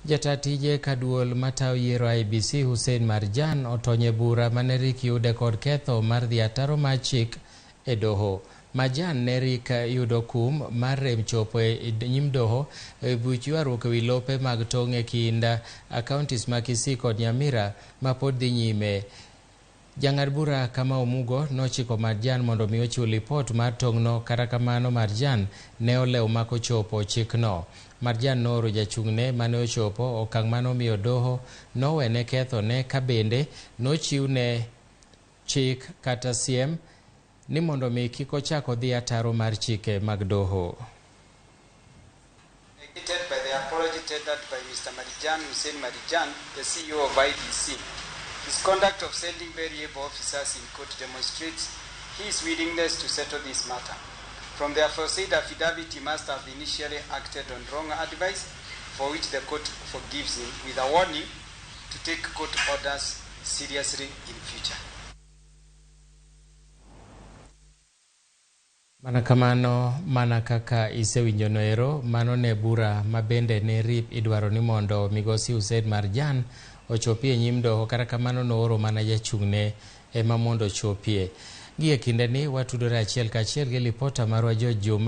Jata tije kaduol matayo yiero IEBC Hussein Marjan otony e bura mane rik yude kod ketho mar dhi ataro mar chik e doho. Marjan ne rik yudo kum mar rem chopo e nyim doho e buch ywaruok ewi lope mag tong' e kind counties ma Kisii kod Nyamira ma pod dhi nyime. Jang'ad bura Kamau Mugo nochiko Marjan mondo mi ochiw lipot mar tong'no, kata kamano Marjan ne olewo mak ochopo chikno. Marjan nooro jachung'ne mane ochopo, okang' manomiyo doho nowene kethone ka bende nochiwne chik kata siem ni mondo mi kik ochak odhi ataro mar chike mag doho. Negated by the apology tendered by Mr. Marijan Hussein Marijan, the CEO of IEBC. His conduct of sending very able officers in court demonstrates his willingness to settle this matter. From the aforesaid affidavit, he must have initially acted on wrong advice, for which the court forgives him with a warning to take court orders seriously in future. Mana kamano, mana kaka isewinjo noero, mano ne bura ma bende ne rip idwaro ni mondo migosi Hussein Marjan ochopie e nyim doho, kata kamano nooro mana jachung'ne ema mondo ochopie. Gie kindeni watudore achiel kachiel gi lipota marwa George Juma.